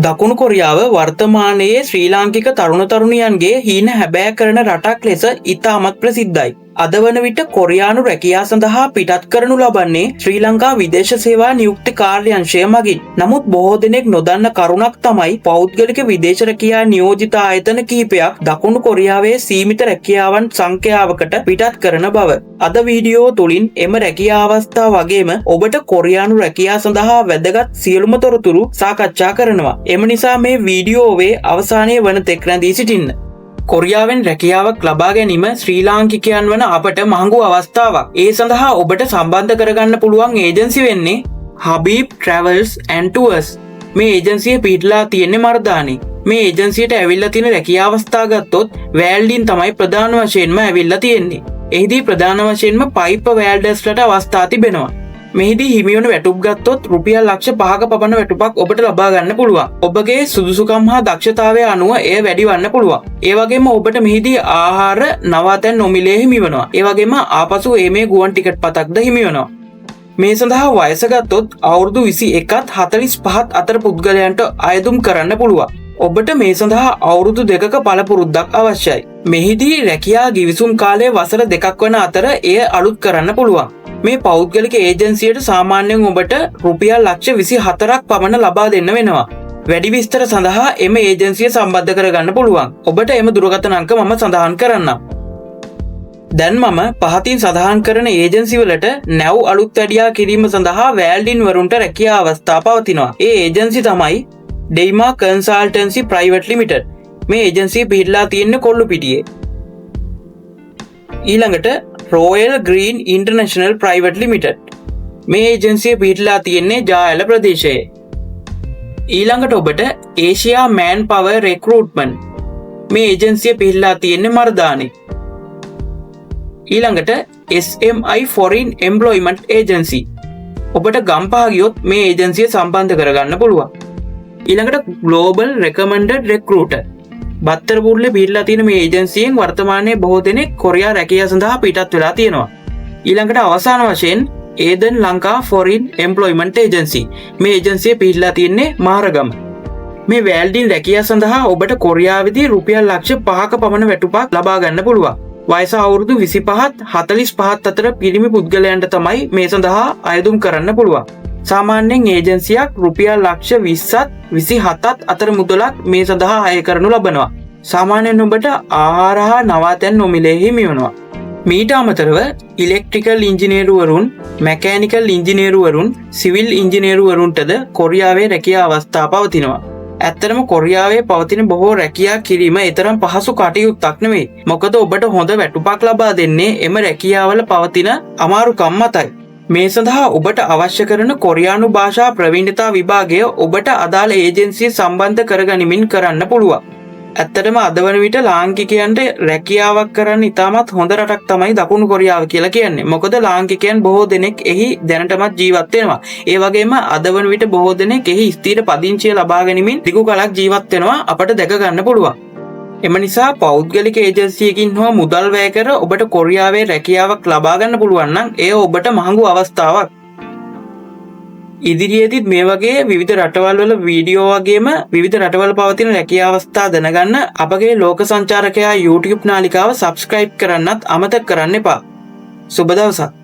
දකුණු කොරියාව වර්තමානයේ ශ්‍රී ලාංකික තරුණ තරුණියන්ගේ හීන හැබෑ කරන රටක් ලෙස ඉතාමත් ප්‍රසිද්ධයි. අද වන විට කොරියානු රැකියා සඳහා පිටත් කරනු ලබන්නේ ශ්‍රී ලංකා විදේශ සේවා නියුක්ති කාර්යාංශය මගින්. නමුත් බොහෝ දෙනෙක් නොදන්න කරුණක් තමයි පෞද්ගලික විදේශ රැකියා නියෝජිත ආයතන කිහිපයක් දකුණු කොරියාවේ සීමිත රැකියාවන් සංඛ්‍යාවකට පිටත් කරන බව. අද වීඩියෝ තුලින් එම රැකියා අවස්ථා වගේම ඔබට කොරියානු රැකියා සඳහා වැදගත් සියලුම තොරතුරු සාකච්ඡා කරනවා. එම නිසා මේ වීඩියෝවේ අවසානයේ වන තෙක් රැඳී සිටින්න. කොරියාවෙන් රැකියාවක් ලබා ගැනීම ශ්‍රී ලාංකිකයන් වන අපට මහඟු අවස්ථාවක්. ඒ සඳහා ඔබට සම්බන්ධ කරගන්න පුළුවන් ඒජන්සි වෙන්නේ හබීබ් ට්‍රැවල්ස් ඇන්ඩ් ටුවර්ස්. මේ ඒජන්සිය පිහිටලා තියෙන්නේ මර්දානේ. මේ ඒජන්සියට ඇවිල්ලා තියෙන රැකියා අවස්ථා ගත්තොත් වෑල්ඩින් තමයි ප්‍රධාන වශයෙන්ම ඇවිල්ලා තියෙන්නේ. එහිදී ප්‍රධාන වශයෙන්ම පයිප් වෑල්ඩර්ස්ලට අවස්ථා තිබෙනවා. මෙහිදී හිමිවන වැටුප් ගත්තොත් රුපියල් ලක්ෂ 5ක පමණ වැටුපක් ඔබට ලබා ගන්න පුළුවන්. ඔබගේ සුදුසුකම් හා දක්ෂතාවය අනුව එය වැඩි වන්න පුළුවන්. ඒ වගේම ඔබට මෙහිදී ආහාර, නවාතැන් නොමිලේ හිමි වෙනවා. ඒ වගේම ආපසු ඒමේ ගුවන් ටිකට් පතක්ද හිමි වෙනවා. මේ සඳහා වයස ගත්තොත් අවුරුදු 21ත් 45ත් අතර පුද්ගලයන්ට අයදුම් කරන්න පුළුවන්. ඔබට මේ සඳහා අවුරුදු 2ක පළපුරුද්දක් අවශ්‍යයි. මෙහිදී රැකියා ගිවිසුම් කාලය වසර 2ක් වන අතර එය අලුත් කරන්න පුළුවන්. මේ පෞද්ගලික ඒජන්සියට සාමාන්‍යයෙන් ඔබට රුපියල් ලක්ෂ 24ක් පමණ ලබා දෙන්න වෙනවා. වැඩි විස්තර සඳහා එම ඒජන්සිය සම්බන්ධ කරගන්න පුළුවන්. ඔබට එම දුරකථන අංක මම සඳහන් කරන්නම්. දැන් මම පහතින් සඳහන් කරන ඒජන්සි වලට නැව් අලුත් වැඩියා කිරීම සඳහා වෑල්ඩින් වරුන්ට රැකියා අවස්ථා පවතිනවා. ඒ ඒජන්සි තමයි ඩෙයිමා කන්සල්ටන්සි ප්‍රයිවට් ලිමිටඩ්. මේ ඒජන්සිය පිහිටලා තියෙන්නේ කොල්ලුපිටියේ. ඊළඟට royal green international private limited. මේ ඒජන්සිය පිහිටලා තියෙන්නේ ජාඇල ප්‍රදේශයේ. ඊළඟට ඔබට ඒෂියා මෑන් පවර් රෙක්රූට්මන්ට්. මේ ඒජන්සිය පිහිටලා තියෙන්නේ මර්දානේ. ඊළඟට SMI foreign employment agency. ඔබට ගම්පහ ගියොත් මේ ඒජන්සිය සම්බන්ධ කරගන්න පුළුවන්. ඊළඟට ග්ලෝබල් රෙකමන්ඩඩ් රෙක්රූටර්. බත්තරබුල්ලේ පිහිටලා තියෙන මේ ඒජන්සියෙන් වර්තමානයේ බොහෝ දෙනෙක් කොරියා රැකියා සඳහා පිටත් වෙලා තියෙනවා. ඊළඟට අවසාන වශයෙන් Eden Lanka foreign employment agency. මේ ඒජන්සිය පිහිටලා තියෙන්නේ මහරගම. මේ වෑල්ඩින් රැකියා සඳහා ඔබට කොරියාවේදී රුපියල් ලක්ෂ 5ක පමණ වැටුපක් ලබා ගන්න පුළුවන්. වයස අවුරුදු 25ත් 45ත් අතර පිරිමි පුද්ගලයන්ට තමයි මේ සඳහා අයදුම් කරන්න පුළුවන්. සාමාන්‍යයෙන් ඒජන්සියක් රුපියල් ලක්ෂ 20ත් 27ත් අතර මුදලක් මේ සඳහා අය කරනු ලබනවා. සාමාන්‍යයෙන් ඔබට ආහාර හා නවාතැන් නොමිලේ හිමි වෙනවා. මීට අමතරව ඉලෙක්ට්‍රිකල් ඉංජිනේරුවරුන්, මැකෑනිකල් ඉංජිනේරුවරුන්, සිවිල් ඉංජිනේරුවරුන්ටද කොරියාවේ රැකියා අවස්ථා පවතිනවා. ඇත්තටම කොරියාවේ පවතින බොහෝ රැකියා කිරීම එතරම් පහසු කටයුත්තක් නෙවෙයි. මොකද ඔබට හොඳ වැටුපක් ලබා දෙන්නේ එම රැකියාවල පවතින අමාරුකම් මතයි. මේ සඳහා ඔබට අවශ්‍ය කරන කොරියානු භාෂා ප්‍රවීණතා විභාගය ඔබට අදාළ ඒජන්සිය සම්බන්ධ කරගනිමින් කරන්න පුළුවන්. ඇත්තටම අද වන විට ලාංකිකයන්ට රැකියාවක් කරන්න ඉතාමත් හොඳ රටක් තමයි දකුණු කොරියාව කියලා කියන්නේ. මොකද ලාංකිකයන් බොහෝ දෙනෙක් එහි දැනටමත් ජීවත් වෙනවා. ඒ වගේම අද වන විට බොහෝ දෙනෙක් එහි ස්ථිර පදිංචිය ලබා ගනිමින් දිගු කලක් ජීවත් වෙනවා අපට දැක ගන්න පුළුවන්. එම නිසා පෞද්ගලික ඒජන්සියකින් හෝ මුදල් වැය කර ඔබට කොරියාවේ රැකියාවක් ලබා ගන්න පුළුවන් නම් එය ඔබට මහඟු අවස්ථාවක්. ඉදිරියේදීත් මේ වගේ විවිධ රටවල් වල වීඩියෝ වගේම විවිධ රටවල් පවතින රැකියා අවස්ථා දැනගන්න අපගේ ලෝක සංචාරකයා YouTube නාලිකාව සබ්ස්ක්‍රයිබ් කරන්නත් අමතක කරන්න එපා. සුබ දවසක්.